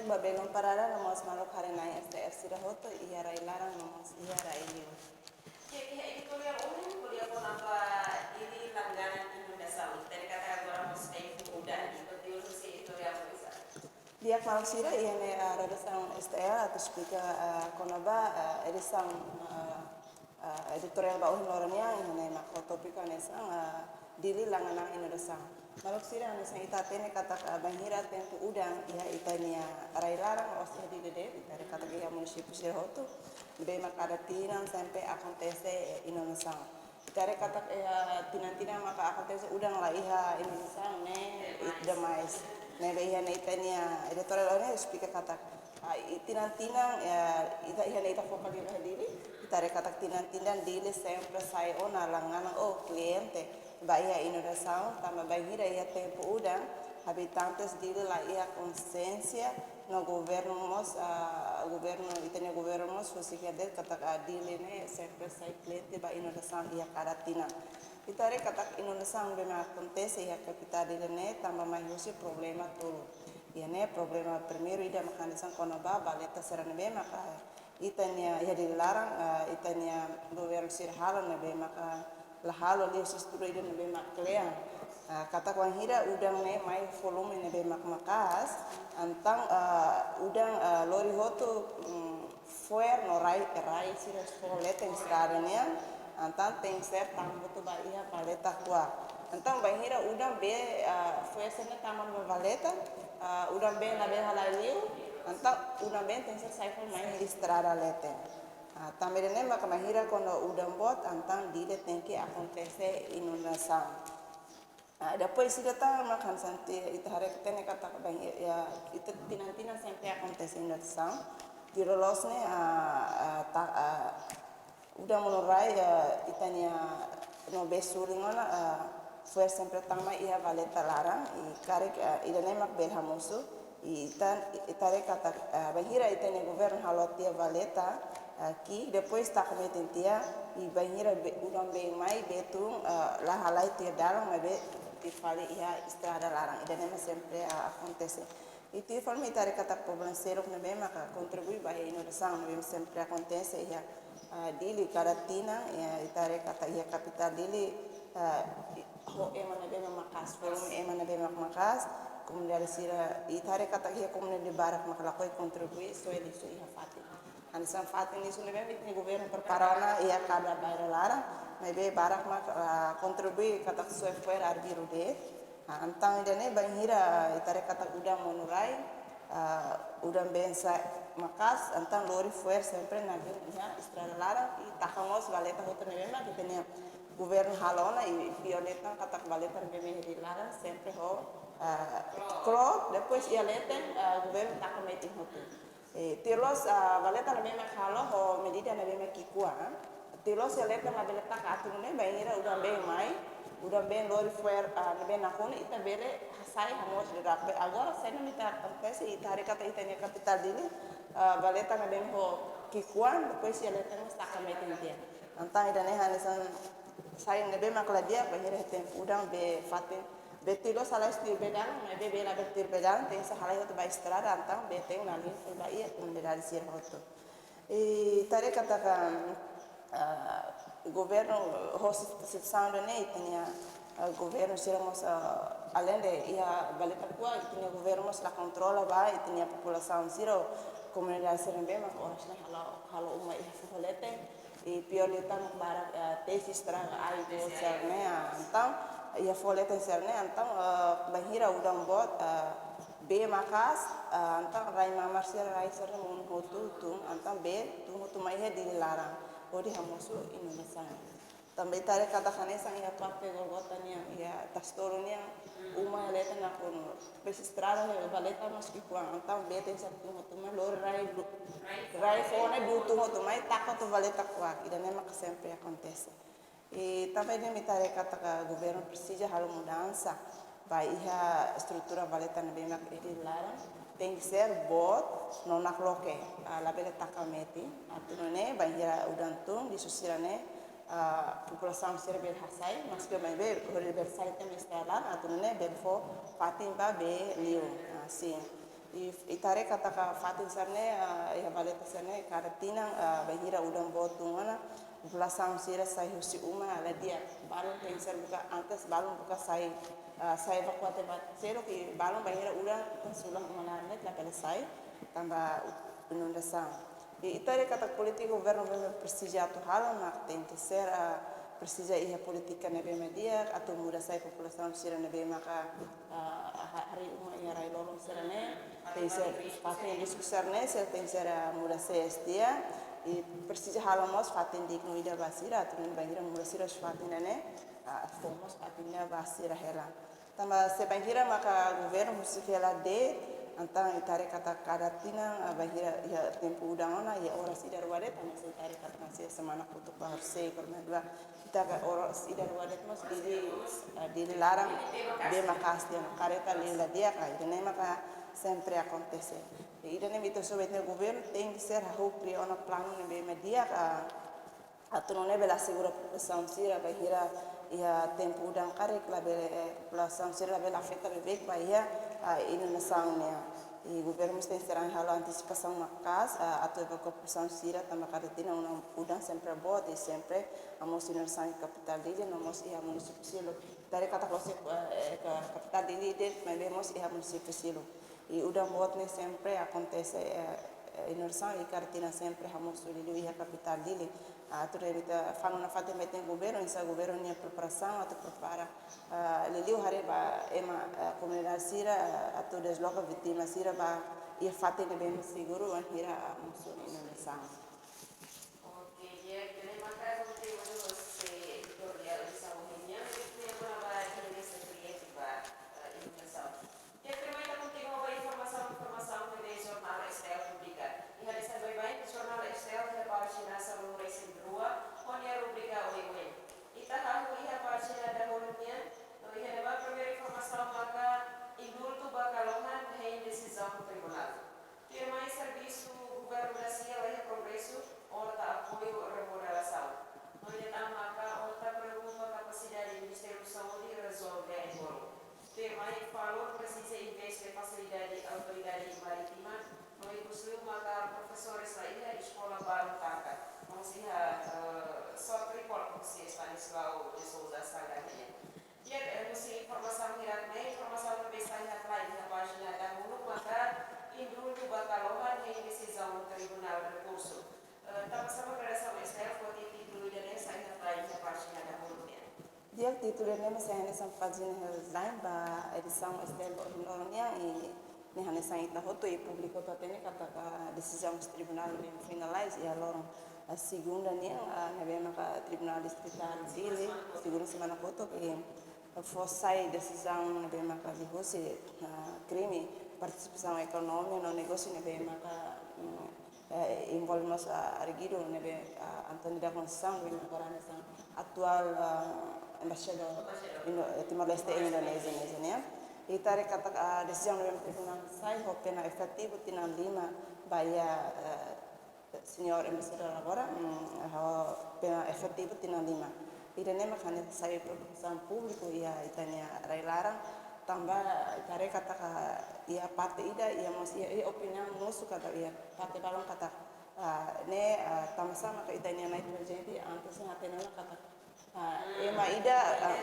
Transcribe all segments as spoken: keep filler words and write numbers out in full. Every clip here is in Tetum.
Ba belun parada no mós maluk haree-na'in S T L sira hotu iha rai-laran no mós iha rai-liur. Di'ak, iha editoriál ohin ko'alia kona-ba Dili langganan inundasaun. Ita haree katak agora mós tempu udan, ita tuir husi editoriál oinsá? Di'ak, maluk sira, iha ne'e, ah, redasaun S T L atu esplika, ah, kona-ba, ah, edisaun, ah, ah, editoriál ba ohin loron nian, iha ne'e mak ho tópiku hanesan, ah, Dili langganan inundasaun. Maluk sira, hanesan ita hatene katak, ah, bainhira tempu udan iha ita-nia rai-laran, la'ós iha Dili de'it, ita haree katak iha munisípiu sira hotu, ne'ebé mak kada tinan sempre akontese, eh, inundasaun. Ita haree katak, eh, tinan-tinan maka akontese udan la iha inundasaun ne'e, it demais. Ne'ebé iha ne'e ita-nia editoriál ohin esplika katak, ah, i tinan-tinan, eh, ita iha ne'e ita foka iha Dili, ita haree katak tinan-tinan Dili sempre sai ona langganan ou kliente ba iha inundasaun, tanba bainhira iha tempu udan, habitantes Dili la iha konsiénsia, no governu mós, ah, governu, ita-nia governu mós husik de'it katak, ah, Dili ne'e sempre sai kliente ba inundasaun iha kada tinan. Ita haree katak inundasaun ne'ebé mak akontese iha kapitál Dili ne'e tanba mai husi problema tolu. Iha ne'e problema primeiru ida mak hanesan kona-ba valeta sira ne'ebé maka ita-nia iha Dili laran, ah, ita-nia governu sira halo ne'ebé maka la halo liuhusi estudu ida ne'ebé mak kle'an. Ah, katak bainhira udan ne'e mai volume ne'ebé mak maka'as, entaun, ah, udan, ah, lori hotu, mm, fo'er no rai, rai sira fó leten estrada nian, entaun tenkesér tama hotu ba iha valeta kuak. Entaun bainhira udan bee, ah, fo'er sira-ne'e tama ba valeta, ah, udan bee ne'ebé halai liu, entaun udan bee tenkesér sai fali mai estrada leten. Ah, tanba ida-ne'e maka bainhira kuandu udan boot, entaun Dili tenke akontese inundasaun. Ah, depois ida tan mak hanesan ita haree hatene katak bainhira, ya, ita tinan-tinan sempre akontese inundasaun. Tuir loloos ne'e, ah, ah, ta-, ah, udan monu rai, ah, ita-nia no bee suli ona, ah, fo'er sempre tama iha valeta laran, i karik, ah, ida-ne'e mak bele hamosu, i ita, ita haree katak, ah, bainhira ita-nia governu halo tiha valeta, ah, ki'ik, depois taka metin tiha, i bainhira bee, udan bee mai, bee tun, ah, la halai tiha dalan, maibé tuir fali iha estrada laran. Ida-ne'e mak sempre, ah, akontese. I tuir fali mak ita haree katak problema seluk ne'ebé maka kontribui ba iha inundasaun ne'ebé sempre akontese iha, ah, Dili kada tinan, ya, ita haree katak iha kapitál Dili, ah, i, ho ema ne'ebé mak maka'as, volume ema ne'ebé mak maka'as, komunidade sira, ita haree katak iha komunidade barak mak lakohi kontribui soe lixu iha fatin. Hanesan fatin lixu ne'ebé mak ita-nia governu prepara ona iha kada bairru laran, maibé barak mak, ah, kontribui katak soe fo'er arbiru de'it. Ah, entaun ida-ne'e bainhira ita haree katak udan monu rai, ah, udan bee sai maka'as, entaun lori fo'er sempre nabeen iha estrada laran, i taka mós valeta hotu ne'ebé mak ita-nia governu halo ona, i piór de'it tan katak valeta ne'ebé mak iha Dili laran sempre ho, ah, kloot, depois iha leten, ah, governu taka metin hotu. Eh, tuir loloos, ah, valeta ne'ebé mak halo ho medida ne'ebé mak ki'ikoan. Tuir loloos iha leten labele taka atu nune'e bainhira udan bee mai, udan bee lori fo'er, ah, ne'ebé nakonu ita bele hasai hamoos di'ak. Be agora saida mak ita akontese, ita haree katak ita-nia kapitál Dili, ah, valeta ne'ebé ho ki'ikoan, depois iha leten mós taka metin tiha. Entaun ida-ne'e hanesan saida ne'ebé mak la di'ak, bainhira iha tempu udan bee fatin, bee tuir loloos halai tuir bee dalan, maibé bee labele tuir bee dalan, tenkesér halai hotu ba estrada, entaun bee tenke nalin fali ba iha komunidade sira hotu. I ita haree katak, ah, governu hosi situasaun ida-ne'e, ita-nia, ah, governu sira mós, ah, aleinde iha valeta kuak, ita-nia governu mós la kontrola ba ita-nia populasaun sira, komunidade sira ne'ebé mak oras ne'e halo, halo uma iha foho leten, i piór liután barak, eh, tesi estraga ai-boot sira-ne'e, ah, entaun, iha foho leten sira-ne'e, entaun, eh, bainhira udan boot, eh, bee maka'as, eh, entaun rai mamar sira, rai sira monu hotu tun, entaun bee tun hotu mai iha Dili laran, hodi hamosu inundasaun. Tanba ita haree katak hanesan iha parte Golgota nian, iha Tasi Tolu nian, uma iha leten nakonu. Depois estrada iha valeta mós ki'ikoan, entaun bee tenkesér tun hotu mai lori rai lu-, rai foho ne'e tun hotu mai taka hotu valeta kuak. Ida-ne'e maka sempre akontese. I tanba ne'e mak ita haree katak governu presiza halo mudansa ba iha estrutura valeta ne'ebé mak iha Dili laran, tenkesér boot no nakloke, ah, labele taka metin. Atu nune'e bainhira udan tun lixu sira-ne'e, ah, populasaun sira bele hasai, maske maibé hodi bele sai tama estrada laran, atu nune'e bele fó fatin ba bee liu, ah, sin. I, ita haree katak fatin sira-ne'e, ah, iha valeta sira-ne'e, kada tinan, ah, bainhira udan boot tun ona, populasaun sira sai husi uma la di'ak, balun tenke ser buka antes, balun buka sai, ah, sai evakua tempat seluk, i balun bainhira udan, ita sula uma laran ne'e, labele sai, tanba inundasaun. I ita haree katak polítika governu ne'ebé presiza atu halo mak tenke ser, ah, presiza iha polítika ne'ebé mak di'ak atu muda sai populasaun sira ne'ebé maka, ah, ha-, harii uma iha rai-lolon sira-ne'e, tenke ser fatin risku sira-ne'e, sira tenke ser, ah, muda sai es dia, i presiza halo mós fatin dignu ida ba sira, atu nune'e bainhira muda sira husi fatin ne'e, ah, fó mós fatin ne'e ba sira hela. Tanba se bainhira maka governu husik hela de'it, entaun ita haree katak kada tinan, ah, bainhira iha tempu udan ona, iha oras ida rua de'it, tanba se ita haree katak mós iha semana kotuk ba horisehik, korme dua, ita ka oras ida rua de'it mós Dili, ah, Dili laran, be maka'as tiha ona, karreta liu la di'ak, ah, ida-ne'e maka sempre akontese. I ida-ne'e mak ita husu ba ita-nia governu tenke ser hahú kria ona planu ne'ebé mak di'ak, ah, atu nune'e bele asegura populasaun sira bainhira iha tempu udan karik labele, eh, populasaun sira labele afeta beibeik ba iha, ah, inundasaun nian. I governu mós tenke ser halo antisipasaun maka'as, ah, atu evakua populasaun sira tanba kada tinan udan, udan sempre boot i sempre hamosu inundasaun iha kapitál Dili no mós iha munisípiu seluk. Ita haree katak la'ós, eh, ka-, kapitál Dili de'it, maibé mós iha munisípiu seluk. I udan boot ne'e sempre akontese, eh, eh, inundasaun i kada tinan sempre hamosu liuliu iha kapitál Dili. Ah, atu nune'e ita fanu nafatin ba ita-nia governu, oinsá governu nia preparasaun atu prepara, ah, liuliu haree ba ema, eh, komunidade sira, ah, atu desloka vítima sira ba iha fatin ne'ebé mak seguru bainhira, ah, hamosu inundasaun. Oke, di'ak, ida-ne'e maka konteúdu husi editoriál edisaun ohin nian, ida-ne'e kona-ba ida-ne'e se kriativa, eh, inundasaun. Di'ak, tuirmai ita kontinua ba informasaun, informasaun ne'ebé jornál STL publika. Iha hanesan baibain, jornál STL iha pájina sanulu-resin-rua, ho nia rubrika oioin. Ita hahú iha pájina dahuluk nian, no iha ne'ebá primeiru informasaun maka indultu ba kalohan hein desizaun tribunál. Tuirmai servisu governu Brasil iha Kongresu, ORTA apoiu remodelasaun. No ida tan maka ORTA preokupa kapasidade Ministériu Saúde rezolve ai-bolu. Tuirmai Falur presiza investe fasilidade Autoridade Marítima, no ikus liu maka profesores la iha, eskola balun taka. Mós iha, eh, short report husi Stanislao de Sousa Sangani. Di'ak, eh, husi informasaun hirak-ne'e, informasaun ne'ebé sai headline iha pájina dahuluk maka indultu ba kalohan hein desizaun tribunál rekursu. Eh, tanbasá mak redasaun STL foti títulu ida-ne'e sai headline iha pájina dahuluk nian? Di'ak, títulu ida-ne'e mak sai hanesan pájina headline ba edisaun STL ba ohin loron nian, i ne'e hanesan ita hotu i públiku hotu hatene katak desizaun husi tribunál ne'e finalize iha loron, ah, segunda nian, ah, ne'ebé maka Tribunál Distritál Dili, segunda semana kotuk, i fó sai desizaun ne'ebé maka liuhusi, ah, krime partisipasaun ekonomia no negósiu ne'ebé maka, mm, eh, envolve mós, ah, arguidu ne'ebé, ah, António da Conceição, ne'ebé agora hanesan atuál, ah, embaixadór Indo-, eh, Timor-Leste iha Indonézia, Indonézia nian. I ita haree katak, ah, desizaun ne'ebé tribunál sai ho pena efetivu tinan lima ba iha, eh, señór embaixadór agora, mm, ho pena efetivu tinan lima. Ida-ne'e mak hanesan sai preokupasaun públiku iha ita-nia rai-laran, tanba ita haree katak iha parte ida, iha mós iha, iha opiniaun mosu katak iha parte balun katak, ah, ne'e, ah, tanbasá maka ita-nia na'i prezidente antes ne'e hatene ona katak, ah, ema ida, ah,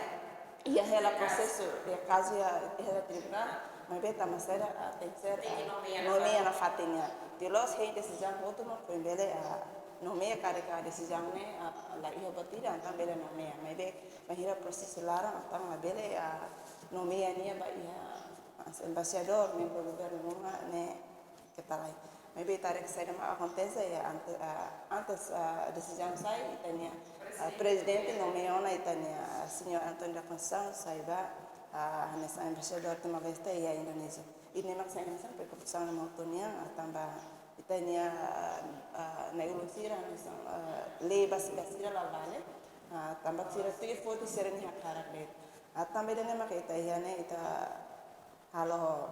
iha hela prosesu, iha kazu iha, iha hela tribunál, maibé tanbasá ida, ah, tenke ser, ah, nomeia nafatin nian. Tuir loloos hein desizaun hotu mak foin bele, ah, nomeia, karik desizaun ne'e, ah, la iha buat ida, entaun bele nomeia. Maibé bainhira prosesu laran, entaun labele, ah, nomeia nia ba iha, ah, embaixadór, membru governu ruma ne'e keta lai. Maibé ita haree katak saida mak akontese iha ante-, ah, antes, ah, desizaun sai, ita-nia, ah, prezidente nomeia ona ita-nia, ah, señór António da Conceição sai ba, ah, hanesan embaixadór Timor-Leste iha Indonézia. I ne'e mak sai hanesan preokupasaun ne'e mak hotu nian, ah, tanba ita-nia, ah, ah, na'i-ulun sira hanesan, ah, lei ba sira, sira la vale, ah, tanba sira tuir foti sira-nia hakarak de'it. Ah, tanba ida-ne'e mak ita iha ne'e ita halo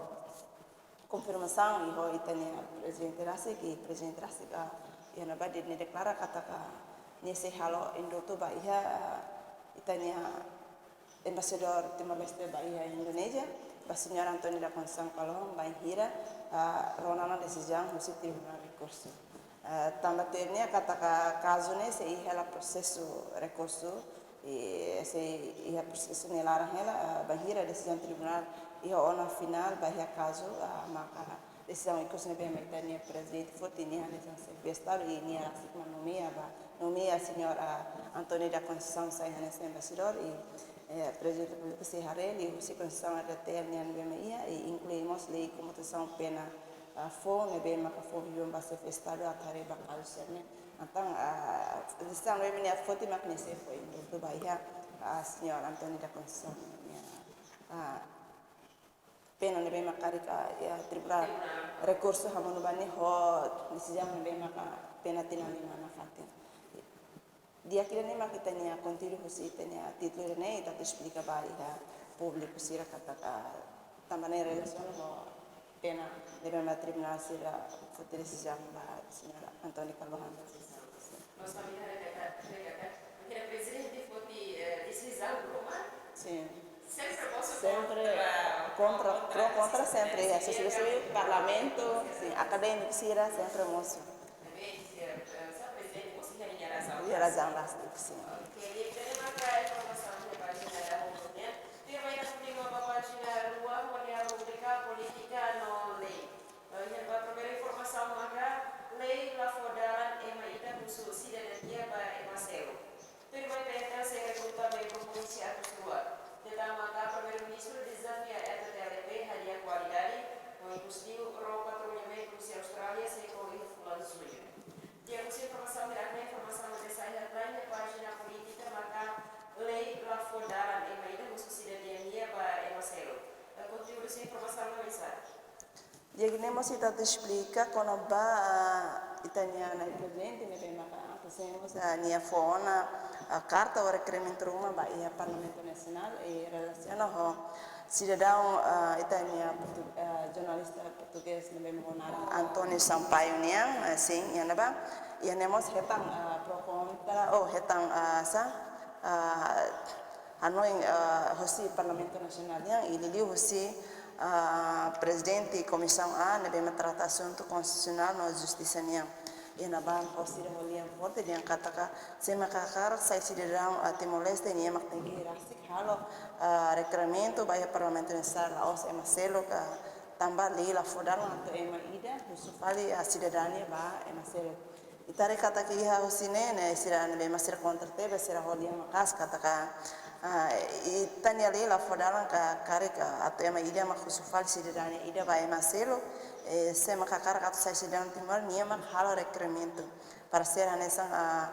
konfirmasaun iha ita-nia prezidente rasik, i prezidente rasik, ah, iha ne'ebá de'it nia deklara katak nia sei halo indultu ba iha, ah, ita-nia embaixadór Timor-Leste ba iha Indonézia, ba señora António da Conceição Calhon bainhira, ah, rona ona desizaun husi Tribunál Rekursu. Ah, tanba tuir nia katak kazu ne'e sei iha hela prosesu rekursu, i sei iha prosesu nia laran hela, ah, bainhira desizaun tribunál iha ona finál ba iha kazu, ah, maka desizaun ikus ne'ebé mak ita-nia prezidente foti, nia hanesan xefe estadu i nia rasik mak nomeia ba, nomeia señor, ah, António da Conceição sai hanesan embaixadór i, eh, prezidente repúblika sei haree liuhusi Konstituisaun R D T L nian ne'ebé mak iha, i inklui mós lei komutasaun pena, ah, foun ne'ebé maka fó vivan ba xefe estadu atu haree ba kazu sira-ne'e. Entaun, ah, desizaun ne'ebé nia foti mak ne'e sei fó indultu ba iha, ah, señor António da Conceição nian, ah, pena ne'ebé mak karik, ah, iha Tribunál Rekursu hamonu ba nia ho desizaun ne'ebé maka pena tinan lima nafatin. Di'ak, ida-ne'e mak ita-nia konteúdu husi ita-nia títulu ida-ne'e, ita atu esplika ba iha públiku sira katak, ah, tanba ne'e relasiona ho pena ne'ebé mak tribunál sira foti desizaun ba señora António Calhon. Nos família ne'e katak, ne'e katak, mungkin prezidente foti, eh, desizaun ruma. Sin. Sempre mosu. Sempre kontra, kontra, pro, kontra, sempre, ya, se, se, se, parlamentu, sin, akadémiku sira, sempre mosu. Ne'ebé, eh, eh, sa prezidente mosu iha nia razaun. Iha razaun rasik, sin. Ok, ida-ne'e maka informasaun iha pájina rua nian. Tuir mai ita kontinua ba pájina rua, ho nia rubrika polítika no lei. Eh, iha ba primeiru informasaun maka lei la fó dalan ema ida husu sidadania ba ema seluk. Tuir mai P N T L sei rekruta membru polísia atus rua. Detallu maka Primeiru-Ministru dezafia R T T L P hadi'a kualidade, no ikus liu ró patrullamentu husi Austrália sei to'o iha fulan Juñu. Di'ak, husi informasaun hirak-ne'e, informasaun ne'ebé sai headline iha pájina polítika maka lei la fó dalan ema ida husu sidadania ba ema seluk. Eh, konteúdu husi informasaun ne'e oinsá? Di'ak, ne'e mós ita atu esplika kona-ba, ah, ita-nia na'i prezidente ne'ebé maka atu semo, ah, nia fó ona, ah, karta ou rekerimentu ruma ba iha Parlamentu Nasionál i relasiona ho sidadaun, ah, ita-nia portu-, ah, jornalista portugés ne'ebé mak ho naran António Sampaio nian, ah, sin, iha ne'ebá. Iha ne'e mós hetan, ah, pro kontra, oh, hetan, ah, sa, ah, hanoin, ah, husi Parlamentu Nasionál nian, i liuliu husi, ah, prezidente Komisaun A, ne'ebé mak trata asuntu konstitusionál no justisa nian. Iha ne'ebá, ho sira ho lian forte dehan katak, se mak hakarak sai sidadaun, ah, Timor-Leste, nia mak tenke rasik halo, ah, rekerimentu ba iha Parlamentu Nasionál, la'ós ema seluk, ah, tanba lei la fó dalan atu ema ida husu fali, ah, sidadania ba ema seluk. Ita haree katak iha husi ne'e, ne'e sira ne'ebé mak sira kontra tebes, sira ho lian maka'as katak, ah, ita-nia lei la fó dalan ka karik, ah, atu ema ida mak husu fali sidadania ida ba ema seluk, eh, se mak hakarak atu sai sidadaun Timor, nia mak halo rekerimentu. Para sira hanesan, ah,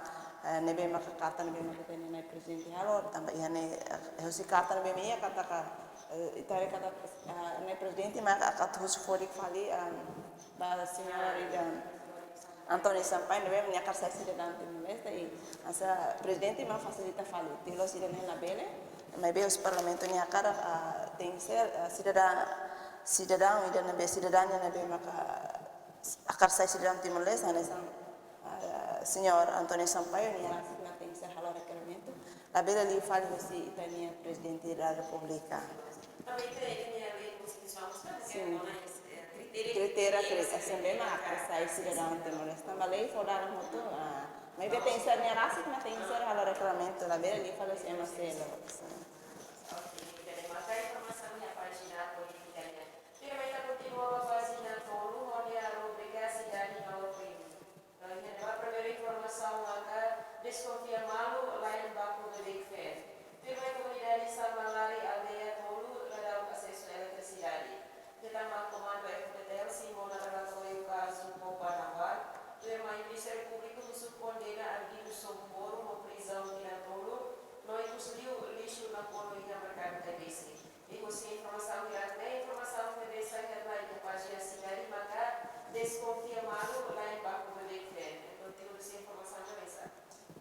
eh, ne'ebé mak karta ne'ebé mak ita-nia na'i prezidente halo, tanba iha ne'e, eh, husi karta ne'ebé mak iha katak, eh, ita haree katak, ah, na'i prezidente mak atu husu fodik fali, ah, ba señór ida, António Sampaio, ne'ebé nia hakarak sai sidadaun Timor-Leste, i hanesan prezidente mak fasilita fali, tuir loloos ida-ne'e labele, maibé husi Parlamentu nia hakarak, ah, tenke ser, ah, sidadaun, sidadaun ida ne'ebé, sidadania ne'ebé maka hakarak sai sidadaun Timor-Leste, hanesan, ah, señór António Sampaio, nia rasik mak tenke ser halo rekerimentu, labele liu fali husi ita-nia Prezidente da Repúblika. Tanba ita-nia lei konstitusionál mós, sin, kritériu, kritériu, kritériu, ne'ebé mak hakarak sai sidadaun Timor-Leste. Tanba lei fó dalan hotu, ah, maibé tenke ser nia rasik mak tenke ser halo rekerimentu, labele liu fali husi ema seluk. Sin. Ok, ida-ne'e maka informasaun iha pájina polítika nian. Tuir mai ita kontinua ba pájina tolu, ho nia rubrika Sidade no Krime. Iha ne'ebá primeiru informasaun maka deskonfia malu, la'en baku bebek feen. Tuir mai komunidade Samalari, aldeia tolu, la dadaun asesu eletrisidade. Detallu maka komandu F-FDTL simu ona relatóriu kazu Copa Naval. Tuir mai Ministériu Públiku husu kondena arguidu sobu boru ho prizaun tinan tolu, no ikus liu lixu nakonu iha merkadu Taibesi. I husi informasaun hirak-ne'e, informasaun ne'ebé sai headline iha pájina Sidade maka deskonfia malu, la'en baku bebek feen. Konteúdu husi informasaun ne'e oinsá?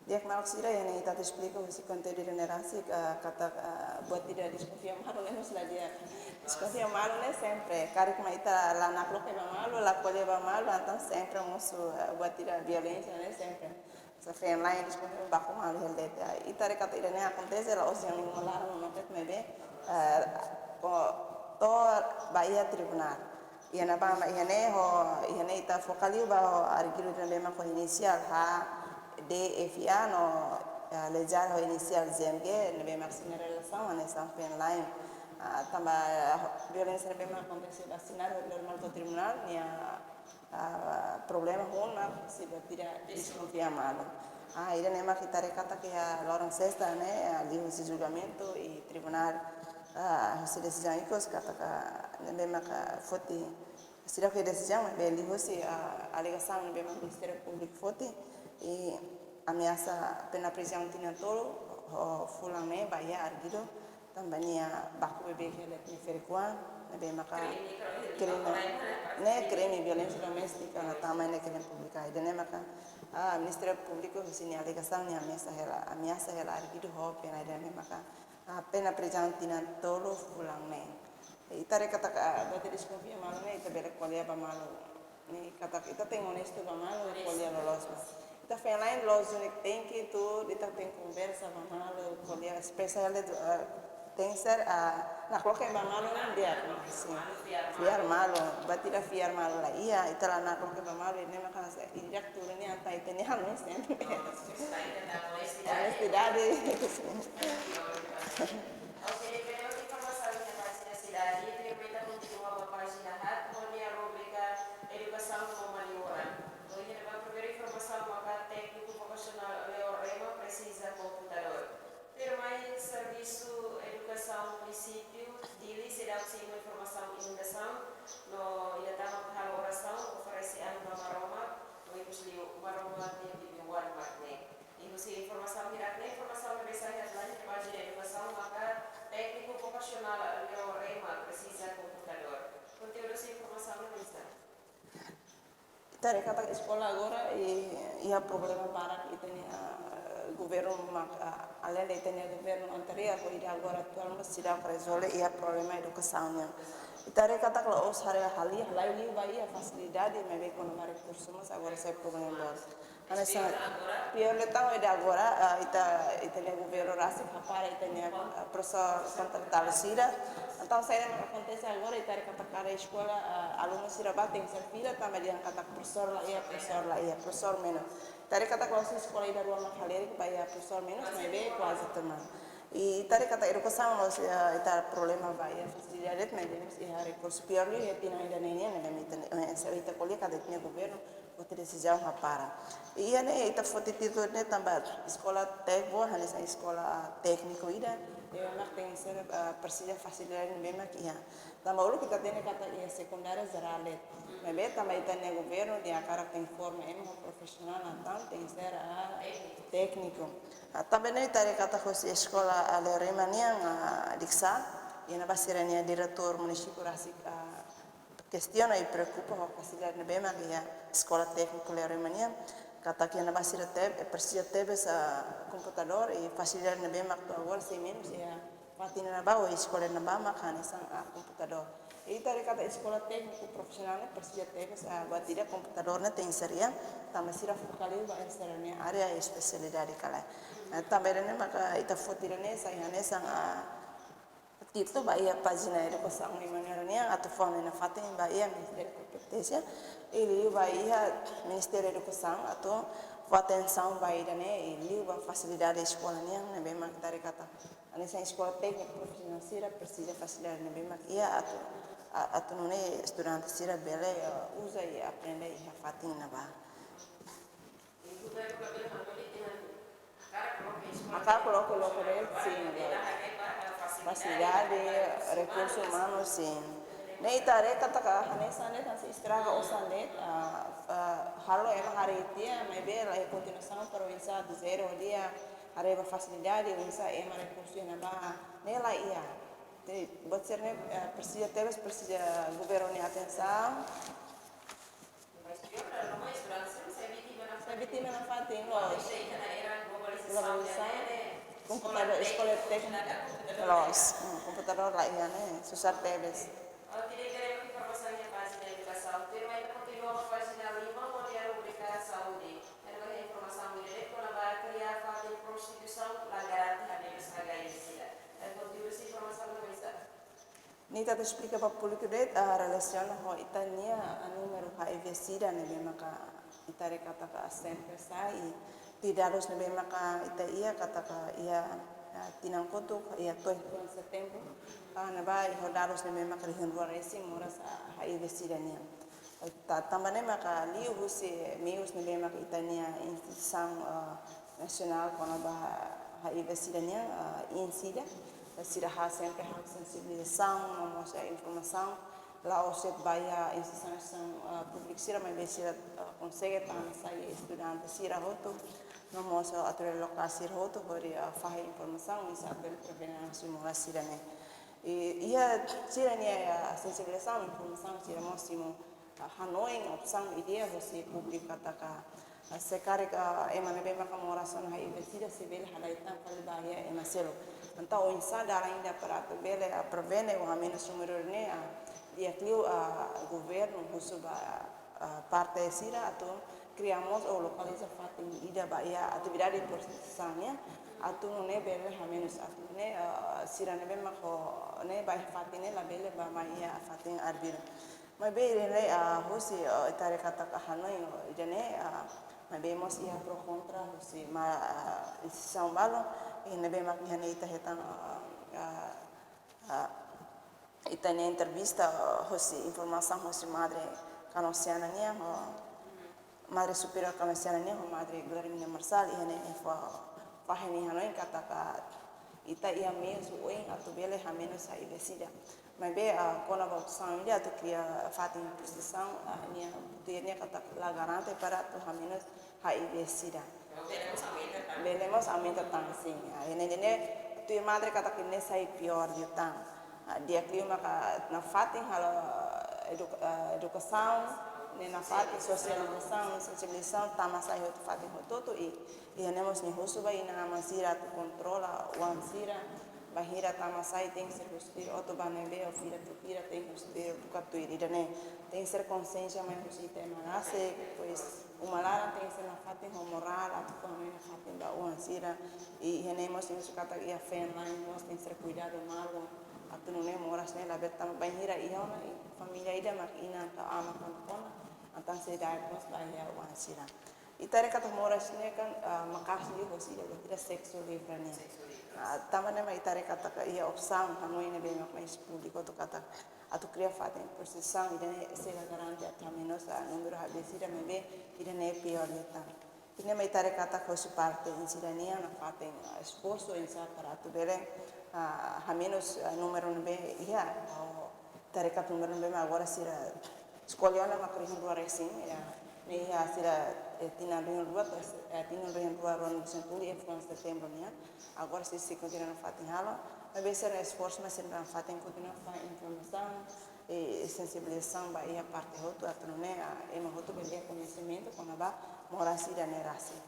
Di'ak, maluk sira, iha ne'e ita atu esplika husi konteúdu ida-ne'e rasik, ah, katak, ah, buat ida deskonfia malu ne'e mós la di'ak. Deskonfia malu ne'e sempre, karik mak ita la nakloke ba malu, la ko'alia ba malu, entaun sempre mosu, ah, buat ida violénsia ne'e sempre. Sá feen la'en, deskonfia baku malu hela de'it. Ah, ita haree katak ida-ne'e akontese, la'ós iha lingua laran no mepet, maibé, ah, ko, to'o iha tribunál. Iha ne'ebá mak iha ne'e ho, iha ne'e ita fó kali ba ho argidu ne'ebé mak ho inisiál H, D, F, A no, eh, lejar ho inisiál Z M G ne'ebé mak sira-nia relasaun hanesan feen-la'en. Ah, tanba, eh, violénsia ne'ebé mak akontese ba sira-nia normal to'o tribunál, nia, ah, problema hun mak sira buat ida deskonfia malu. Ah, ida-ne'e mak ita haree katak iha loron sesta ne'e, ah, liuhusi julgamentu i tribunál, ah, husi desizaun ikus katak ne'ebé maka foti, seidauk iha desizaun, maibé liuhusi, ah, alegasaun ne'ebé mak Ministériu Públiku foti, i ameasa pena prizaun tinan tolu ho fulan neen ba iha argidu, tanba nia baku beibeik iha nia ferik-oan, ne'ebé maka krime, krime, ne'e krime violénsia doméstika no tama iha ne'e klien públiku. Ida-ne'e maka, ah, Ministériu Públiku husi nia alegasaun nia ameasa hela, ameasa hela argidu ho pena ida-ne'e maka, ah, pena prizaun tinan tolu fulan neen. Ita haree katak, ah, buat deskonfia malu ne'e ita bele ko'alia ba malu. Ne'e katak ita tenke onestu ba malu, ko'alia loloos ba. Ita feen-la'en loos duni, tenke tuur, ita tenke konversa ba malu, ko'alia espresa hela, eh, tenke ser, ah, nakloke ba malu ne'e di'ak, sin. Fiar malu, buat ida fiar malu la iha, ita la nakloke ba malu, ne'e maka hanesan ita tuur ne'e atu ita-nia hanoin sempre. Onestidade. Oke, depende de informasaun iha pájina sidade, tuirmai ita kontinua ba pájina haat, ho nia rubrika Edukasaun no Humaniora. No iha ne'ebá primeiru informasaun maka tékniku vokasionál Leorema presiza komputadór. Tuirmai Servisu Edukasaun Munisípiu Dili seidauk simu informasaun inundasaun, no ida tan mak halo orasaun, oferese an ba Maromak, no ikusliu Maromak nia bibi-oan mak ne'e. I husi informasaun hirak-ne'e, informasaun ne'ebé sai headline iha pájina edukasaun maka tékniku vokasionál Leorema presiza komputadór. Konteúdu husi informasaun ne'e oinsá? Ita haree katak eskola agora i, iha problema barak, ita-nia, ah, governu mak, ah, alende ita-nia governu anteriór ho ida agora atuál mós seidauk rezolve iha problema edukasaun nian. Ita haree katak la'ós haree hali, halai liu ba iha fasilidade, maibé kona-ba rekursu mós agora sai problema boot. Hanesan piór liután ida agora, ah, ita, ita-nia governu rasik hapara ita-nia, ah, profesór kontratadu sira. Entaun saida mak akontese agora, ita haree katak kada eskola, ah, alunu sira bá tenke ser fila, tanba dehan katak profesór la iha, profesór la iha, profesór menus. Ita haree katak la'ós eskola ida rua mak halerik ba iha profesór menus, maibé kuaze tomak. I ita haree katak edukasaun la'ós, ah, ita problema ba iha fasilidade, maibé mós iha rekursu, piór liu iha tinan ida-ne'e nian, ne'ebé ita, eh, se ita ko'alia katak ita-nia governu foti desizaun hapara. I iha ne'e ita foti títulu ne'e tanba eskola tékniku, hanesan eskola tékniku ida, ne'ebé mak tenke ser, ah, presiza fasilidade ne'ebé mak iha. Tanba uluk ita hatene katak iha sekundária jerál de'it. Maibé tanba ita-nia governu nia hakarak tenke forma ema ho profisionál, entaun tenke ser, ah, tékniku. Ah, tanba ne'e ita haree katak husi eskola, ah, Leorema nian, ah, Likisá, iha ne'ebá sira-nia diretór munisípiu rasik, ah, kestiona i preokupa ho fasilidade ne'ebé mak iha eskola tékniku Leorema nian, katak iha ne'ebá sira teb-, eh, presiza tebes, ah, komputadór i fasilidade ne'ebé mak to'o agora sei menus iha fatin ne'ebá ou eskola ne'ebá mak hanesan, ah, komputadór. I ita haree katak eskola tékniku profisionál ne'e presiza tebes, ah, buat ida komputadór ne'e tenke ser iha, tanba sira foka liu ba sira-nia área espesialidade ka lae. Ah, tanba ida-ne'e maka ita foti ida-ne'e sai hanesan, ah, títulu ba iha pájina edukasaun i humaniora nian atu fó ha'u-nia nafatin ba iha Ministériu Kompeténsia, i liu ba iha Ministériu Edukasaun atu fó atensaun ba ida-ne'e, i liu ba fasilidade eskola nian ne'ebé mak ita haree katak hanesan eskola tékniku profisionál sira presiza fasilidade ne'ebé mak iha atu, a-, atu nune'e estudante sira bele, eh, uza i aprende iha fatin ne'ebá. Hakarak koloka loke de'it, sin, fasilidade, rekursu umanu, sin. Ne'e ita haree katak hanesan ne'e, hanesan estraga osan de'it, ah, ah, halo ema haree tiha, maibé la iha kontinuasaun para oinsá do zero dia, haree ba fasilidade, oinsá ema rekursu iha ne'ebá, ne'e la iha. Jadi, buat sira-ne'e, ah, presiza tebes, presiza governu nia atensaun. Sai vítima nafatin, loos. Globalizasaun. Komputadór, eskola tékniku. Loos. Hmm, komputadór la iha ne'e, susar tebes. Oke, ida-ne'e informasaun iha pájina edukasaun. Tuirmai ita kontinua ba pájina lima, ho nia rubrika saúde. Iha ne'ebá informasaun ida de'it kona-ba kria fatin prostituisaun la garante hanesan H I V sida. Entaun, konteúdu husi informasaun ne'e oinsá? Ita atu esplika ba públiku de'it, ah, relasiona ho ita-nia, ah, númeru H I V sida ne'ebé maka ita haree katak sempre sai, i tuir dadus ne'ebé maka ita iha katak iha, ah, tinan kotuk, iha to'o fulan setembru, ah, ne'ebá iha dadus ne'ebé maka rihun rua resin moras, ah, H I V sida nian. Ta-, tanba ne'e maka liuhusi meius ne'ebé maka ita-nia instituisaun, ah, nasionál kona-ba H I V sida nian, ah, INSIDA, sira halo sempre halo sensibilizasaun, no mós, eh, informasaun, la'ós de'it ba iha instituisaun, ah, públiku sira, maibé sira, ah, konsege tama sai estudante sira hotu, no mós, ah, autoridade lokál sira hotu, hodi, ah, fahe informasaun, oinsá bele prevene no simu sida ne'e. I, iha sira-nia, ah, sensibilizasaun, informasaun, sira mós simu, ah, hanoin, opsaun, ideia, husi públiku katak, ah, se karik, ah, ema ne'ebé maka moras ona H I V sida, se bele hada'et tan fali ba iha ema seluk. Entaun, oinsá dalan ida para atu bele, ah, prevene ou hamenus númeru ne'e, ah, di'ak liu, ah, governu husu ba, ah, parte sira atu kria mós ou lokaliza fatin ida ba iha atividade prostituisaun nian, atu nune'e bele hamenus, atu nune'e, ah, sira ne'ebé maka ho ne'e ba iha fatin ne'e labele ba mai iha fatin arbiru. Maibé ida-ne'e, ah, husi, ah, ita haree katak hanoin, ah, ida-ne'e, ah, maibé mós iha pro kontra husi ma, ah, instituisaun balu, i ne'ebé maka iha ne'e ita hetan, ah, ah, ah, ita-nia entrevista, ah, husi informasaun husi Madre Kanosiana nian, ah, Madre Superior Kanosiana nian ho Madre Guilhermina Marçal, iha ne'e nia fa-, fahe nia hanoin katak ita iha meius oioin atu bele hamenus H I V sida. Maibé, ah, kona-ba opsaun ida atu kria fatin prostituisaun, ah, nia tuir nia katak la garante para atu hamenus H I V sida. Bele mós aumenta tan, sin. Ah, iha ne'e, ne'e tuir madre katak ne'e sai piór liután. Ah, di'ak liu maka nafatin halo eduk-, ah, edukasaun, ne'e nafatin sosializasaun, sensibilizasaun, tama sai hotu fatin hotu-hotu i, iha ne'e mós nia husu ba inan-aman sira atu kontrola oan sira, bainhira tama sai tenke ser husu tuir oto ba ne'ebé, ou fila tuir fila tenke husu tuir buka tuir ida-ne'e. Tenke ser konsiénsia mai husi ita ema rasik, depois uma laran tenke ser nafatin ho morál, atu fó hanoin nafatin ba oan sira. I iha ne'e mós nia husu katak iha feen lain mós tenke ser kuidadu malu, atu nune'e moras ne'e labele tama, bainhira iha ona, i família ida mak inan ka aman kona-kona, entaun sei da'et mós ba iha oan sira. Ita haree katak moras ne'e kan, ah, maka'as liu husi ida, ida seksu livre nian. Ah, tanba ne'e mak ita haree katak iha opsaun hanoin ne'ebé mak mai husi públiku atu katak atu kria fatin prostituisaun ida-ne'e sei la garante atu hamenus, ah, númeru H I V sida, maibé ida-ne'e piór liután. Ida-ne'e mak ita haree katak husi parte INSIDA nian nafatin, ah, esforsu oinsá para atu bele, ah, hamenus, ah, númeru ne'ebé iha, ah, ita haree katak númeru ne'ebé mak agora sira eskolle ona mak rihun rua resin, iha ne'e iha sira, eh, tinan rihun rua, eh, tinan rihun rua ruanulu-resin-tolu iha fulan setembru nian. Agora sira sei kontinua nafatin halo, maibé sira esforsu, mas sira nafatin kontinua fahe informasaun, eh, sensibilizasaun ba iha parte hotu, atu nune'e, ah, ema hotu bele iha koñesimentu kona-ba moras ida-ne'e rasik.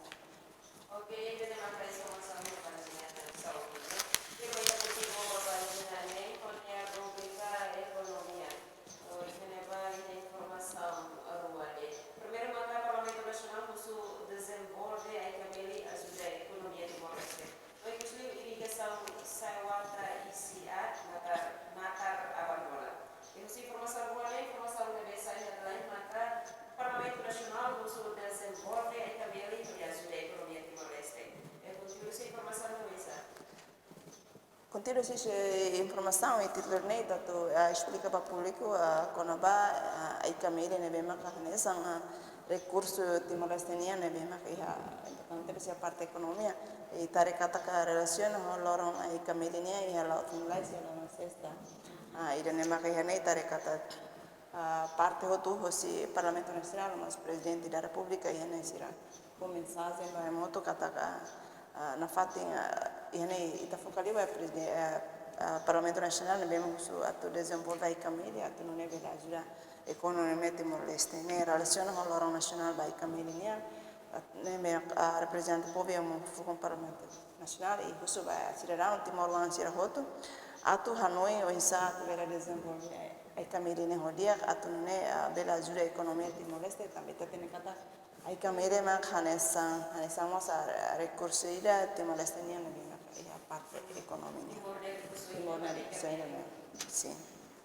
Ok, ida-ne'e mak informasaun ba pájina saúde, no? Ita bá kontinua ba pájina neen, ho nia rubrika ekonomia. Entaun, iha ne'ebá iha informasaun rua de'it. Primeiru maka Parlamentu Nasionál husu dezenvolve Aika Meli ajuda ekonomia Timor-Leste. No ikus liu irrigasaun Saiwata I C R natar, natar abandona. I husi informasaun rua ne'e, informasaun ne'ebé sai headline maka Parlamentu Nasionál husu dezenvolve Aika Meli hodi ajuda ekonomia Timor-Leste. I konteúdu husi informasaun ne'e oinsá? Konteúdu husi informasaun iha títulu ne'e, ita atu, ah, esplika ba públiku, ah, kona-ba, ah, Aika Meli ne'ebé maka hanesan, ah, rekursu Timor-Leste nian ne'ebé maka iha, importante husi parte ekonomia. Ita haree katak relasiona ho loron Aika Meli nian iha la'o tinan lalais, iha loron sesta. Ah, ida-ne'e maka iha ne'e ita haree katak, ah, parte hotu husi Parlamentu Nasionál, mas Prezidente da Repúblika iha ne'e sira fó mensajen ba ema hotu katak, ah, nafatin, ah, iha ne'e ita foka liu ba Prezide-, ah, ah, Parlamentu Nasionál ne'ebé mak husu atu dezenvolve Aika Meli, atu nune'e bele ajuda ekonomia Timor-Leste. Ne'e relasiona ho loron nasionál ba Aika Meli nian, ah, ne'ebé, ah, reprezenta povu iha uma fukun Parlamentu Nasionál i husu ba sidadaun timoroan sira hotu atu hanoin oinsá atu bele dezenvolve Aika Meli ne'e ho di'ak, atu nune'e, ah, bele ajuda ekonomia Timor-Leste, tanba ita hatene katak Aika Meli mak hanesan, hanesan mós, ah, rekursu ida Timor-Leste nian ne'ebé mak iha parte ekonomia nian. Timor ne'e rekursu ida, ne'e? Sin.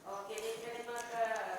Oke, jadi kita maka